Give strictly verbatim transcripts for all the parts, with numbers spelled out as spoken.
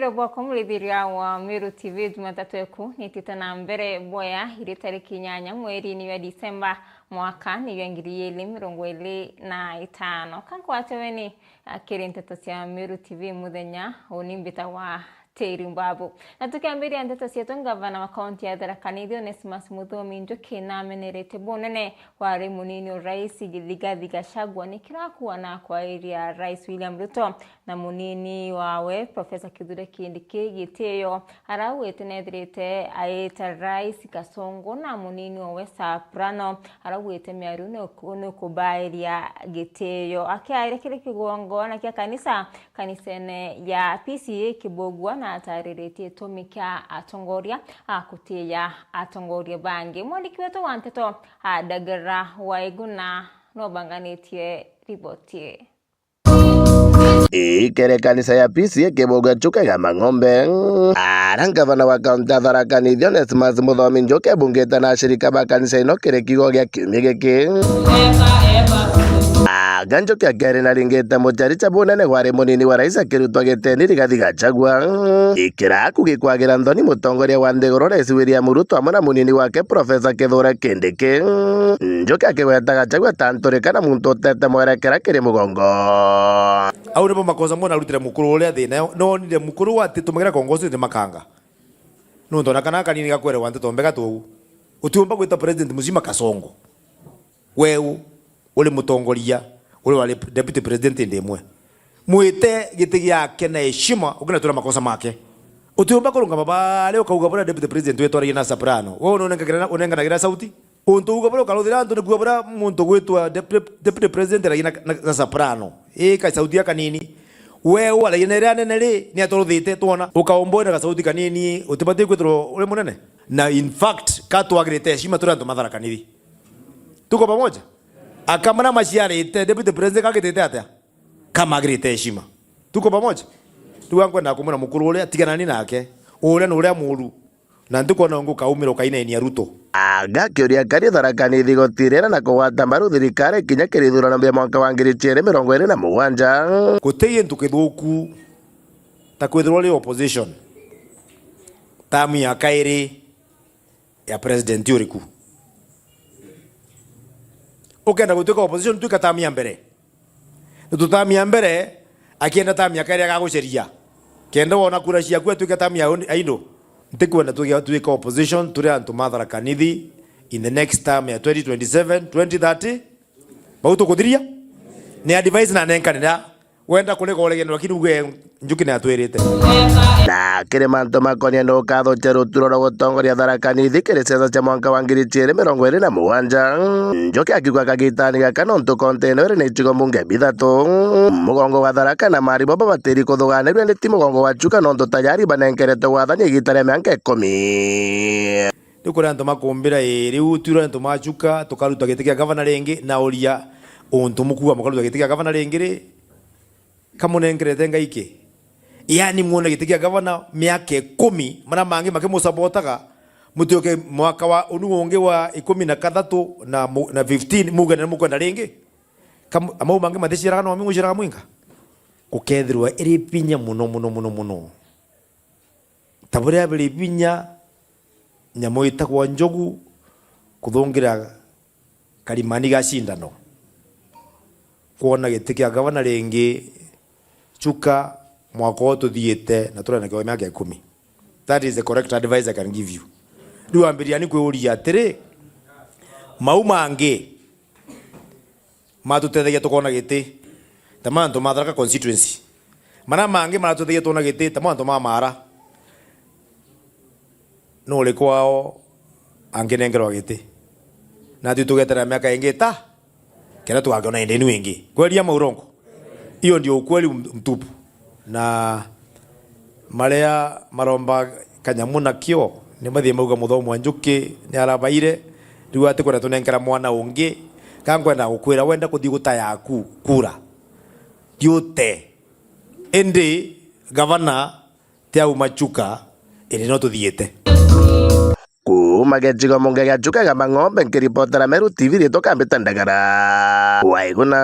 Bwakwa murithiria wa Meru T V, Jumatatu eku nitite na mbere bwaya, iri tariki inyanya mweri-ini wa Disemba, mwaka ni jwa ngiri igiri mirongo iri na itano. Ka nkwate weni, a, kiri nteto cia Meru T V muthenya uu, ni mbitagwa Teri Mbabu. Na tukiambiria nteto cietu, ngavana wa kaunti ya Tharaka Nithi Onesmus Muthomi Njuki namenerete bunene wari munini o rais Rigathi Gachagua ni kirakuwa na kwairia Rais William Ruto na munini wawe Profesa Kithure Kindiki gitio. Araugite nethirite aita Rais Kasongo na munini wawe Soprano. Araugite miario ni uku-, ni ukubairia gitio. Akiaria kiri kigongona kia kanisa, kanisene ya P C A Kibogua, na atariritie gitumi kia atongoria a kutiia atongoria bangi. Mwandiki wetu wa nteto, a, Ndagara Waiguna, nobanganitie riboti ii. Ii kere kanisa ya P C A Kibogua Chuka Igamba Ng'ombe, ara ngavana wa kaunti ya Tharaka Nithi Onesmus Muthomi Njuki abungite na ashirika ba kanisa ino kiri kiugo gia kiumia giki. Aga Njuki akiaria naringite mucharicha bunene wari munini wa rais akirutwa giteni Rigathi Gachagua. Ikiraku gikwagira nthoni mutongoria wa nthiguru Rais William Ruto amwe na munini wake Profesa Kithure Kindiki. Njuki akigweta Gachagua ta nturika na muntu utete mwerekera kiri mugongo. Au nibo makosa mona arutire mukuru uria thina. Nonire mukuru ati tumagira kongosi ni makanga. Nontu ona kana kanini gakwerewa nteto mbega tu. Utiumba gwita president muzima Kasongo. Weu uri mutongoria, uri wa rep-, deputy president ndi imwe. Mwite giti giake na heshima, ukina twira makosa make. Utiumba kurungama baria ukauga buria deputy president wetwaragia na Soprano. Weu unengagira, unenganagira sauti. Untu uga buria ukaruthira antu nikuo buria muntu gwitwa dep-, dep-, deputy president aragia na, na, na Soprano. Ii ka sauti ya kanini. Weu aragia na iria nene ri, ni atwaruthite twona. Ukaumba na gasauti kanini, utibati kwithirwa uri munene. Na in fact, ka twagirite heshima turi antu ma Tharaka Nithi. Tuko pamoja? Akamana maciarite, deputy president kagitite atia? Kamagirite heshima. Tuko pamoja? Riu ankwenda kumwira mukuru uria, tiganani nake. Uria ni uria muru. Na ntikwona ungi ukaumira ukainainia Ruto. Aga kiuria kari Tharaka Nithi gutirira na kugwata mbaru thirikari kinya kiri ithurano bia mwaka wa ngiri ciiri mirongo iri na mugwanja. Guti gintu kithuku ta kwithirwa uri opposition. Tamu ya kairi ya president uriku. Ukenda gutuika opposition, tuika tamu ya mbere. Nitutamia mbere, akienda tamia kairi agaguceria. Kenda wona kura ciaku atuike tamia undi, aindo. Ntikwenda tuge tuike opposition, turi antu ma Tharaka Nithi in the next term ya twenty twenty-seven, twenty thirty. Bau tukuthiria? Ni advice na nenkanira. Wenda kurega uregene, lakini uge Njuki ni atwirite. Na kiri mantu makonie ni ukathukia ruturo rwa gutongoria Tharaka Nithi kiri siasa cia mwanka wa ngiri ciiri mirongo iri na mugwanja. Njuki akiuga kagitani gaka nontu kaunti ino iri na icigo mbunge bithatu, mugongo wa Tharaka na Mari bo babatiri kuthuganirua, indi ti mugongo wa Chuka nontu tayari banenkerete wathani igita ria mianka ikumi. Riu kuri antu makumbira, ii, riu twirwe antu ma Chuka, tukaruta giti kia gavana ringi, na uria untu mukuga mukaruta giti kia gavana ringi ri, kamunenkerete Ngai ki? Yaani mwone giti kia gavana miaka ikumi, maria mangi makimusabotaga, mutioke mwaka wa unu ungi wa ikumi na kathatu na mu-, na fifteen, muge ni mukwenda ringi? Kam-, amau mangi maticiaraga, no amwe muciaraga mwinga? Gukethirwa iri binya muno, muno, muno, muno. Ta buria biri binya nyamu itagwa njogu kuthungira karimani ga cindano, kwona giti kia gavana ringi Chuka mwaka uu tuthiite na turanekewa miaka ikumi. That is the correct advice I can give you. Riu ambiriria ni kwiuria atiri, mau mangi matutethagia tukona giti ta mantu ma Tharaka constituency. Maria mangi maratutethagia twona giti ta mantu ma Mara. Nuri kwao anginengerwa giti? Na tu tugeterera miaka ingi ta kenda tugakiona indenu ingi. Kweli ama urongo? Hiyo ndio ukweli mtupu. Na maria maromba kanyamu nakio, ni mathie mauga Muthomi wa Njuki ni arabaire, riu atikwenda tunenkera mwana ungi. Ka nkwenda gukwira, wenda kuthii guta yaku kura, thiute. Indi gavana ti auma Chuka, indi no tuthiite. Kuuma gicigo mbunge gia Chuka Igamba Ng'ombe, nkiripotera Meru T V, ritwa Kambita Ndagara. Waiguna.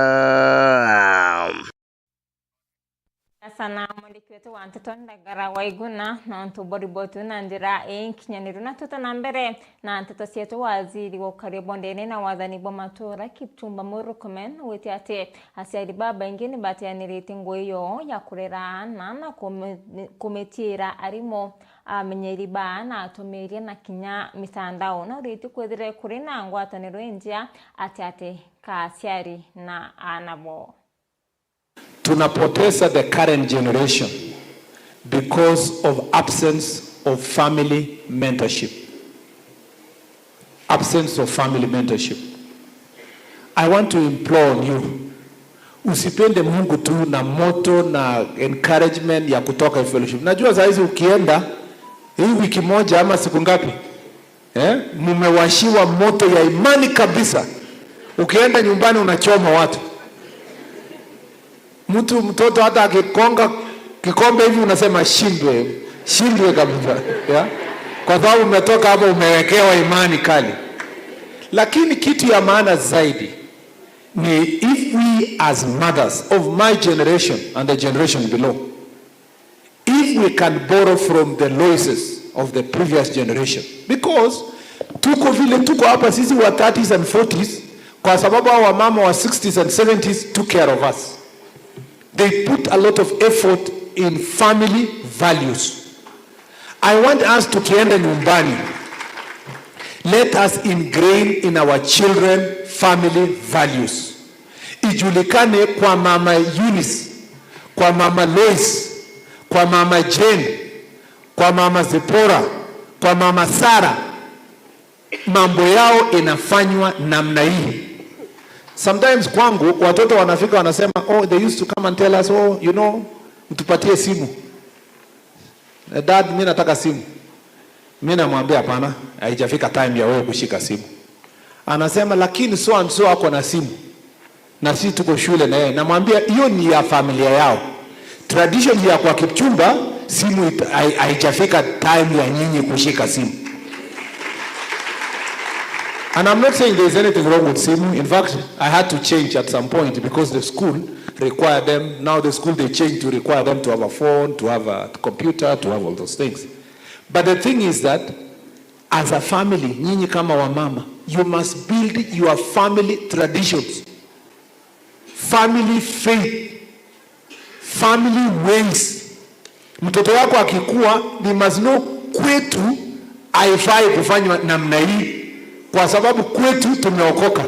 Na Sana mwandiki wetu wa nteto Ndagara Waiguna, na nontu bwa riboti na njira inkinyaniru, na tuta na mbere na nteto cietu. Waziri wa ukaria bwa ndene na wathani bwa matura, Kipchumba Murkomen, witi ati aciari babaingi ni bateaniritie ngugi yoo ya kurera aana na kume-, kumitiira arimu, amenyeri ba aana, atumiria na kinya mitandao, na uriti kwithire kuri na ngwataniro injia ati ati ka aciari na aana bo. Tunapoteza the current generation because of absence of family mentorship. Absence of family mentorship. I want to implore on you. Usipende Mungu tu na moto na encouragement ya kutoka fellowship. Najua saa hizi ukienda, hii wiki moja ama siku ngapi? Eh? Mumewashiwa moto ya imani kabisa. Ukienda nyumbani unachoma watu. Mtu, mtoto hata akikonga kikombe hivi unasema, "Shindwe, shindwe kabisa." Yeah? Kwa sababu umetoka hapo umewekewa imani kali. Lakini kitu ya maana zaidi ni if we as mothers of my generation and the generation below, if we can borrow from the Loises of the previous generation, because tuko vile tuko hapa sisi wa thirties and forties, kwa sababu hao wamama wa sixties and seventies took care of us. They put a lot of effort in family values. I want us, tukienda nyumbani, let us ingrain in our children family values. Ijulikane kwa mama Eunice, kwa mama Lois, kwa mama Jane, kwa mama Zipporah, kwa mama Sarah, mambo yao inafanywa namna hii. Sometimes kwangu watoto wanafika wanasema, "Oh, they used to come and tell us, oh, you know, mtupatie simu." "Dad, mi nataka simu." Mi namwambia, "Hapana, haijafika time ya wewe kushika simu." Anasema, "Lakini so and so ako na simu na sisi tuko shule na yeye." Namwambia, "Hiyo ni ya familia yao. Tradition ya kwa Kipchumba, simu it-, hai-, haijafika time ya nyinyi kushika simu." And I'm not saying there is anything wrong with simu. In fact, I had to change at some point because the school required them. Now the school, they changed to require them to have a phone, to have a computer, to have all those things. But the thing is that as a family, nyinyi kama wamama, you must build your family traditions, family faith, family ways. Mtoto wako akikua, they must know kwetu haifai kufanywa namna hii, kwa sababu kwetu tumeokoka,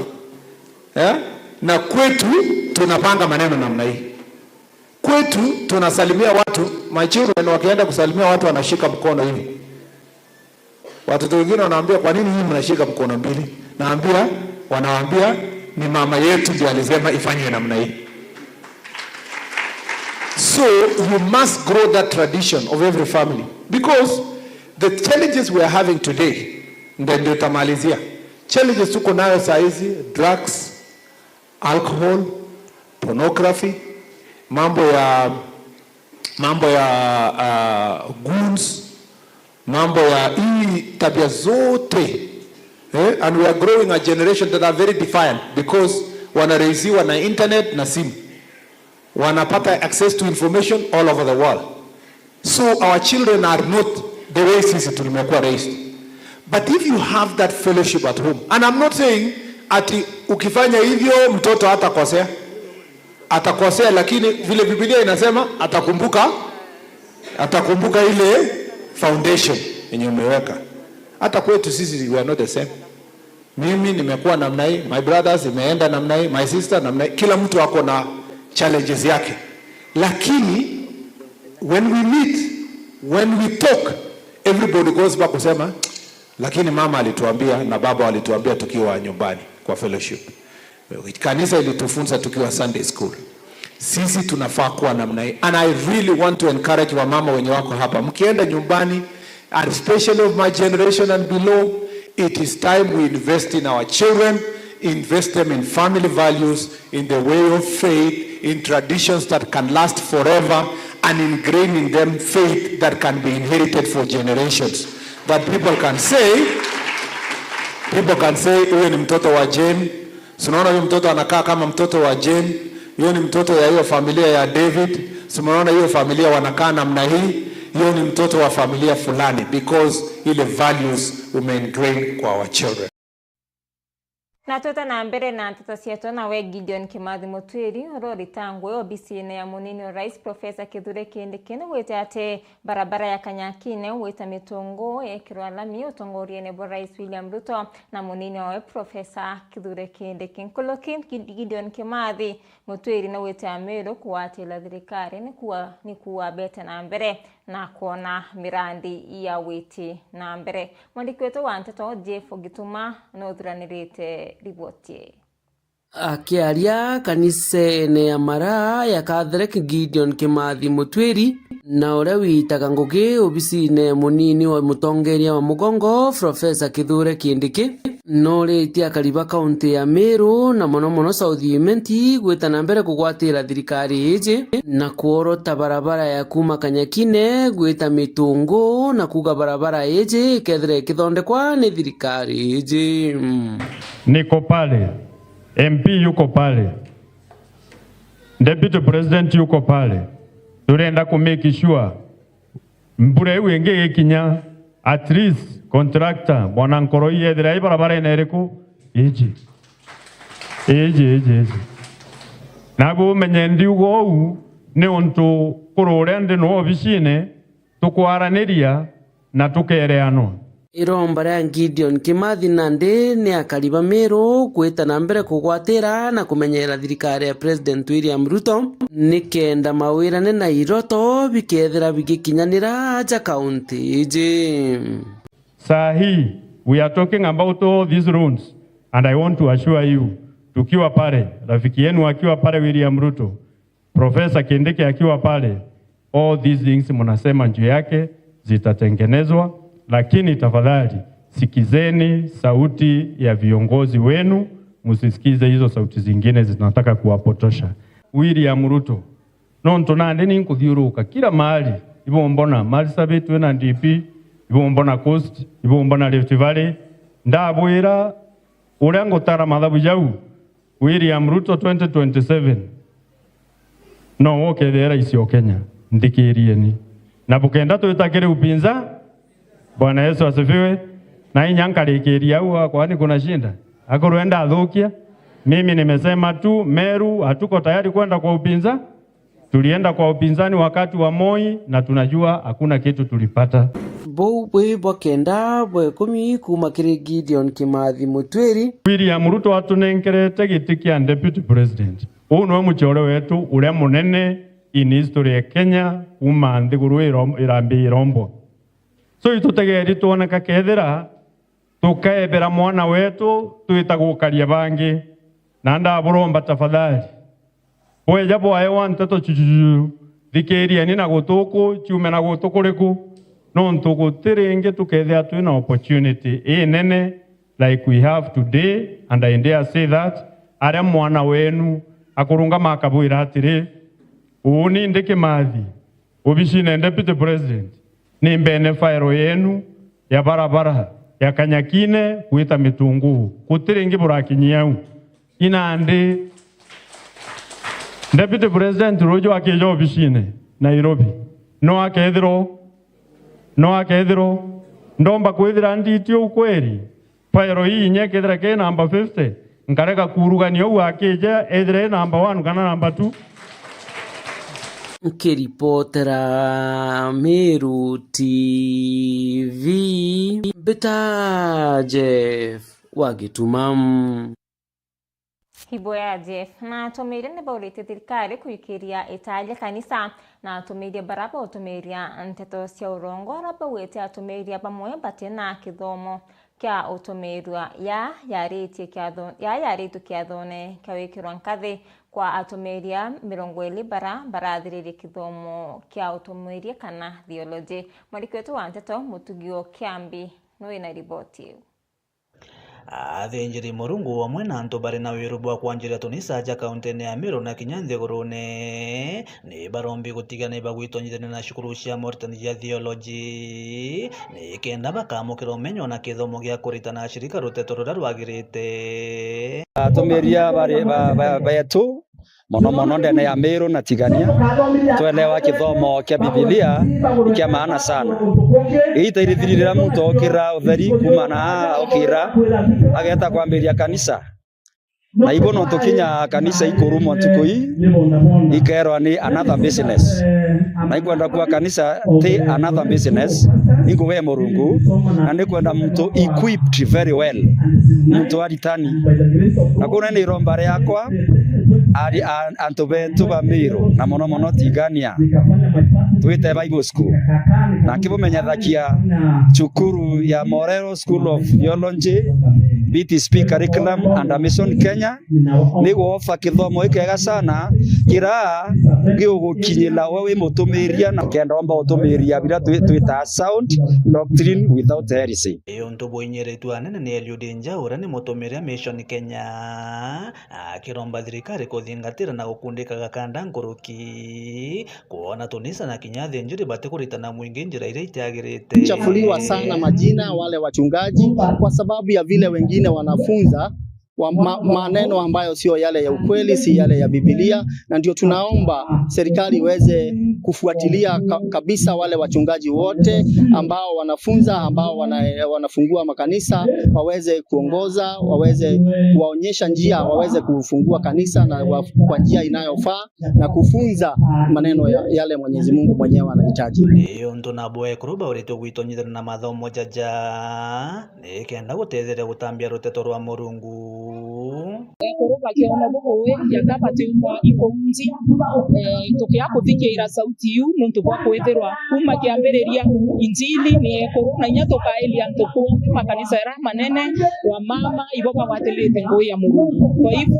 eh? Na kwetu tunapanga maneno namna hii. Kwetu tunasalimia watu, my children wakienda kusalimia watu wanashika mkono hivi. Watoto wengine wanaambia, "Kwa nini hii mnashika mkono mbili?" Naambia, wanaambia, "Ni mama yetu ndiye alisema ifanywe namna hii." So you must grow that tradition of every family, because the challenges we are having today, ndio, ndio tamalizia. Challenges tuko nayo saa hizi, drugs, alcohol, pornography, mambo ya, mambo ya, uh, goons, mambo ya hii tabia zote, eh? And we are growing a generation that are very defiant because wanareiziwa na internet na simu, wanapata access to information all over the world. So our children are not the way sisi tulimekuwa raised. But if you have that fellowship at home, and I'm not saying ati ukifanya hivyo mtoto hatakosea, atakosea, lakini vile Biblia inasema, atakumbuka, atakumbuka ile foundation yenye umeweka. Hata kwetu sisi, we are not the same. Mimi nimekuwa namna hii, my brothers imeenda namna hii, my sister namna hii, kila mtu ako na challenges yake, lakini when we meet, when we talk, everybody goes back kusema, "Lakini mama alituambia na baba walituambia tukiwa nyumbani kwa fellowship, kanisa ilitufunza tukiwa Sunday school." Sisi tunafaa kuwa namna hii. And I really want to encourage wamama wenye wako hapa, mkienda nyumbani, and especially of my generation and below, it is time we invest in our children, invest them in family values, in the way of faith, in traditions that can last forever, and ingrain in them faith that can be inherited for generations. That people can say, people can say, "Huyo ni mtoto wa Jane." Si unaona huyo mtoto anakaa kama mtoto wa Jane? Huyo ni mtoto ya hiyo familia ya David. Si mnaona hiyo familia wanakaa namna hii? Hiyo ni mtoto wa familia fulani, because ile values umeingrain kwa our children. Na twete na mbere na nteto cietu, nawe Gideon Kimathi Mutwiri, uria uritangwe obisine ya munini wa rais Professor Kithure Kindiki, nigwite ati barabara ya Kanyakine gwita Mitungu yekirwa lami utongoriene bwa rais William Ruto na munini wawe Professor Kithure Kindiki. Nkuruki Gid-, Gideon Kimathi Mutwiri nigwite Amiru kugwatira thirikari, ni kuuga, ni kuuga bete na mbere na kwona mirandi ya witi na mbere. Mwandiki wetu wa nteto Jeff Gituma nuthuranirite riboti ii. Akiaria kanisene ya Maraa ya Catholic, Gideon Kimathi Mutwiri, na uria witaga ngugi obisine munini wa mutongeria wa mugongo, Professor Kithure Kindiki, nuritie akari ba kaunti ya Meru na mono mono South Imenti gwita na mbere kugwatira thirikari iji na kworota barabara ya kuma Kanyakine gwita Mitungu, na kuuga barabara iji ikethira ikithondekwa ni thirikari iji. Niko pale, M P yuko pale, Deputy President yuko pale. Turenda ku make sure mbura iu ingi igikinya, at least contractor, bwana Nkoroi, ethira i barabarene iriku? Iji. Iji, iji, iji. Nabu umenye ndiuga uu ni untu kuri uria ndi noo obisine, tukwaraniria na tukereanwa. Iromba ria Gideon Kimathi nandi ni akari ba Meru gwita na mbere kugwatira na kumenyera thirikari ya President William Ruto, nikenda mawirane na iroto bikethira bigikinyanira aja kaunti iji. Saa hii, we are talking about all these roads, and I want to assure you, tukiwa pale, rafiki yenu akiwa pale William Ruto, Professor Kindiki akiwa pale, all these things mnasema juu yake zitatengenezwa, lakini tafadhali sikizeni sauti ya viongozi wenu, msisikize hizo sauti zingine zinataka kuwapotosha. William Ruto, nontu nandi ni nkuthiuruka kila mahali, ibumbona Marsabit twina D P, ibumbona Coast, ibumbona Rift Valley, ndabwira uria ngutara mathabu jau, William Ruto twenty twenty-seven, no ukethira rais o Kenya, nthikirieni. Na bukenda twita kiri upinza, Bwana Yesu asifiwe, na inya nkarikiria au, kwani kuna shinda? Akorwo enda athukia, mimi nimesema tu, Meru hatuko tayari kwenda kwa upinza. Tulienda kwa upinzani wakati wa Moi na tunajua hakuna kitu tulipata. Bou bwi bwa kenda bwa ikumi kuuma kiri Gideon Kimathi Mutwiri. William Ruto atunenkerete giti kia Deputy President. Uu niwe mucore wetu uria munene in history ya Kenya kuuma nthiguru irom-, irambi irombwa. So itutegeri twoneka kethira tukaebera mwana wetu twita gukaria bangi. Na ndaburomba tafadhali, bweja bwaewa nteto chuchuchu, thikirieni na gutuku, ciume na gutu kuriku, nontu guti ringi tukethira twina opportunity inene like we have today, and I dare say that, aria mwana wenu akurungama akabwira atiri, uuni ndi Kimathi, obisine Deputy President, ni mbene fairo yenu ya barabara ya Kanyakine gwita Mitunguu. Guti ringi burakinyia au. Inandi Deputy President ruju akija obisine Nairobi, no akethirwo, no akethirwo, ndomba kwithira nditi ukweri? Fairo ii inya ikethira kiri namba fifty, nkarega kurugania uu akija, ethira i namba one kana namba two. Nkiripotera Meru T V, mbita Jeff wa Gituma. Iboya Jeff. Na atumiria ni baurite thirikari kuikiria itaaria kanisa na atumiria bara bautumiria nteto cia urongo, ara baugite atumiria bamwe bati na kithomo kia utumirua ya yaritie kiatho-, ya yaritwe kiathone kia wikirwa nkathi kwa atumiria mirongo iri bara barathiririe kithomo kia utumiria kana theology. Mwandiki wetu wa nteto Mutugi o Kiambi ni wina riboti iu. Athinjiri Murungu amwe na antu bari na wiru bwa kwanjiria tunisa aja kauntine ya Meru na kinya nthigurune ni barombi gutiga ni bagwitonyithania na cukuru cia moritani cia theology, ni kenda bakamukira umenyo na kithomo gia kuritana ashirika ruteto ruria rwagirite. Atumiria bari ba, ba, betu mono mono ndene ya Meru na Tigania, twelewa kithomo kia Bibilia ni kia maana sana. Iita irithirire muntu okira utheri kuuma na aa okira, ageta kwambiria kanisa. Na ibo nontu kinya kanisa ikurumwa ntuku ii, ikerwa ni another business. Na inkwenda kuuga kanisa ti another business, inkuuga i Murungu, na ndikwenda muntu equipped very well, muntu aritani. Na kuu ni iromba riakwa, ari a-, antu betu ba Meru, na mono mono Tigania, twite Bible school. Na nkibumenyathakia cukuru ya Morero School of Theology, B T S P Curriculum under Mission Kenya, ni gwofa kithomo gikega sana kira gigugukinyira we wi mutumiria, na kenda omba utumiria biria twi-, twita sound doctrine without heresy. Ii untu bwinyiritue anene ni Eliud Njau, uria ni mutumiria Mission Kenya, akiromba thirikari kuthingatira na gukundika gakanda nkuruki, kwona tunisa na kinya athinjiri batikuritana mwingi njira iria itiagirite. Chafuliwa sana majina wale wachungaji kwa sababu ya vile wengine wanafunza wa ma-, maneno ambayo sio yale ya ukweli, si yale ya Biblia, na ndio tunaomba serikali iweze kufuatilia ka-, kabisa wale wachungaji wote ambao wanafunza, ambao wana-, wanafungua makanisa, waweze kuongoza, waweze kuwaonyesha njia, waweze kufungua kanisa na wa-, kwa njia inayofaa na kufunza maneno ya-, yale Mwenyezi Mungu mwenyewe anahitaji. Ii untu nabo ekuru bauritwe gwitonyithana na mathomo jaja, nikenda gutetheria gutambia ruteto rwa Murungu. Ekuru bakiona bubuui, kiaka batiumba ikunji, eh, tukia kuthikiira sauti iu nontu bwa kwithirwa kuuma kiambiriria injili ni ekuru, na inya tukairia antu kuonthe makanisa jaria manene, wa mama, ibo bagwatirite ngugi ya Murungu. Kwa hivyo,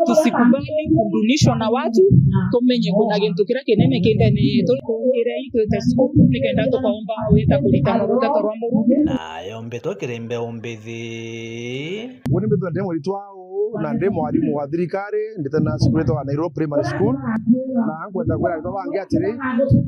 tusikubali kudunishwa na watu, tumenye kwina gintu kiria kinene ki ndene yetu. Tukirei twite cukuru nikenda tukaomba gwita kurita ruteto rwa Murungu. Nayo mbitwa kiri mbeu mbithi. Uni mbitwa ndi mwiritwa uu, na ndi mwarimu wa thirikari, ndite na cukuru itagwa Nairobi Primary School, na nkwenda kwira aritwa bangi atiri,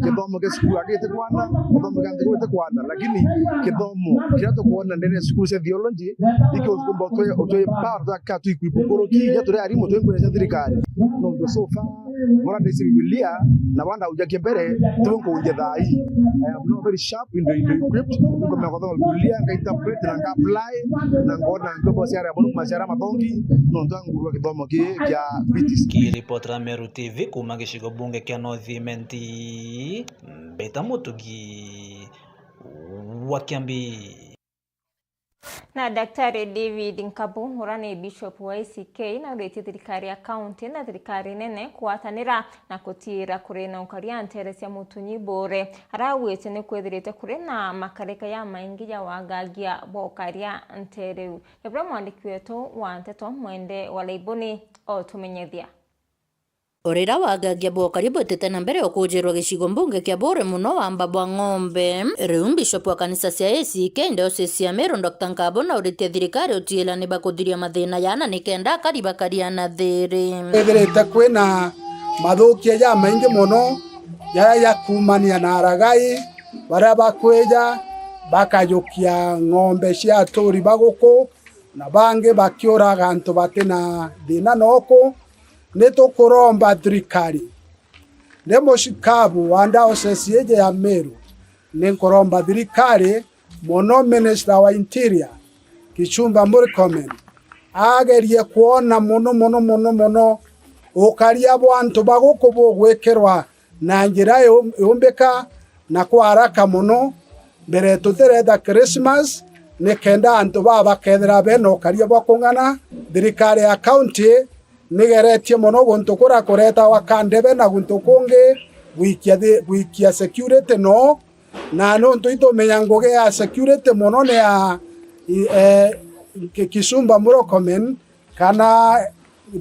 kithomo kia cukuru aki gitikwana, kithomo kia nthiguru gitikwana, lakini kithomo kiria tukwona ndene ya cukuru cia theology, ikio tukumba utwe, utwe power tuka tuikuipu nkuruki, inya turi arimu twi ngugi cia thirikari. Nontu so far, bora ndaici Bibilia, na banda ujakia mbere, tibo nkuunjia thaa ii. I am now very sharp, indo, indo equipped, nkomenya kuthoma Bibilia, nga interpret na nga apply, na ngona nkiumba ciara ya Murungu, maciara mathongi, nontu angurua kithomo ki kia B T C. Kiripotera Meru T V kuuma gicigo bunge kia North Imenti, Mbita Mutugi wa Kiambi. Na Daktari David Nkabu, uria ni Bishop wa A C K, nauritie thirikari ya kaunti na thirikari nene kugwatanira na kutiira kuri na ukaria nteere cia Mutunyi Bure. Arauite ni kwithirite kuri na makarika jamaingi ja wagagia bwa ukaria nteere iu. Gabriel, mwandiki wetu wa nteto Mwende wa Laiboni, otumenyethia. O riria wagagia bwa ukaria bwitite na mbere ukujirwa gicigo mbunge kia Bure muno wa Mbaba Ng'ombe, riu Bishop wa kanisa cia A C K diocese ya Meru, Doctor Nkabo, nauritie thirikari utiila ni bakuthiria mathina jana nikenda akari bakaria na thiiri. Kwithirite kwina mathukia jamaingi mono jaria jakuumania na aragai baria bakwija bakajukia ng'ombe cia aturi ba guku, na bangi bakiuraga antu bati na thina noku. Ni tukuromba thirikari, ndi mucikabu wa diocese iji ya Meru, ni nkuromba thirikari mono, minister wa interior, Kipchumba Murkomen, agerie kwona mono, mono, mono, mono ukaria bwa antu ba guku bugwikirwa na njira yum-, yumbika na kwa haraka mono, mbere tutiretha Christmas, nikenda antu baa bakethira bena ukaria bwa kung'ana. Thirikari ya county nigeretie mono guntu kuria kuretagwa Kandebe na guntu kungi gwikia thi-, gwikia security no, na nontu itumenya ngugi ya security mono ni ya, i-, eh, Ki-, Kipchumba Murkomen, kana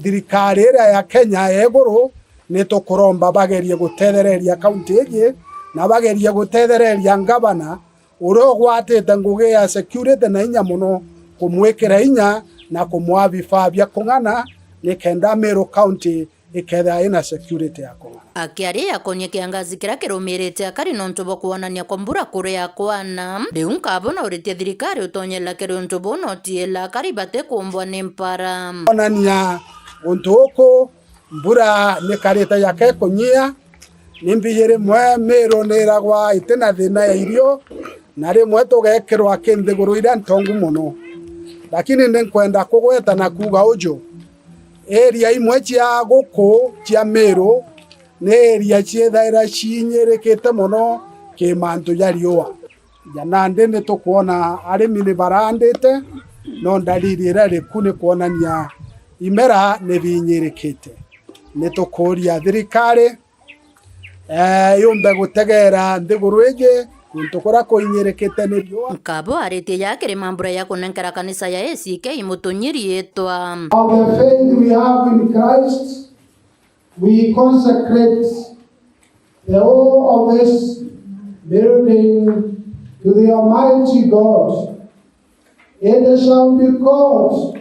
thirikari iria ya Kenya ya iguru, ni tukuromba bagerie gutethereria kaunti iji, na bagerie gutethereria ngavana uria ugwatite ngugi ya security na inya mono, kumwikira inya na kumwaa vifaa bia kung'ana, nikenda Meru County ikethira ina security ya kung'ana. Akiaria akonie kiangazi kiria kirumirite akari nontu bwa kwonania kwa mbura kuria kwana, riu Nkabo nauritie thirikari utonyerera kiri untu buu na utiila akari batikumbwa ni mpara. Kwonania untu uku Mbura nikarite yake kunyia, ni mbiji rimwe Miru niragwa itina thina ya irio, na rimwe tugekirwa ki nthiguru iria ntongu mono. Lakini ni nkwenda kugweta na kuuga uju, area imwe cia guku cia Miru ni area ciithaira ciinyirikite mono ki mantu ja riua. Ja nandi ni tukwona arimi ni barandite, no ndariri iria iriku ni kwonania imera ni biinyirikite. Ni tukuuria thirikari, eh, yumbe gutegeera nthiguru iji kuntu kuria kuinyirikite ni riua. Nkabo aritie ja kiri mambura ya kunenkera kanisa ya A C K Mutunyi riitwa. Of the faith we have in Christ, we consecrate the whole of this building to the Almighty God. It shall be called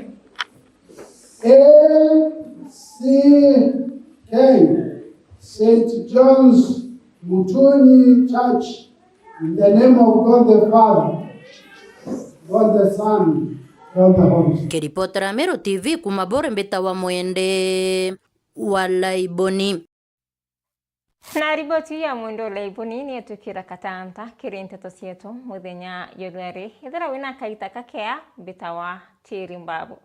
A C K, Saint John's Mutunyi Church, in the name of God the Father, God the Son, God the Holy Spirit. Nkiripotera Meru T V kuuma Bore, mbitawa Mwende wa Laiboni. Na riboti ya Mwende wa Laiboni ni itwikira katanta kiri nteto cietu muthenya jwa riari. Ethira wina kaita kakea, mbitawa Tiri Mbabu.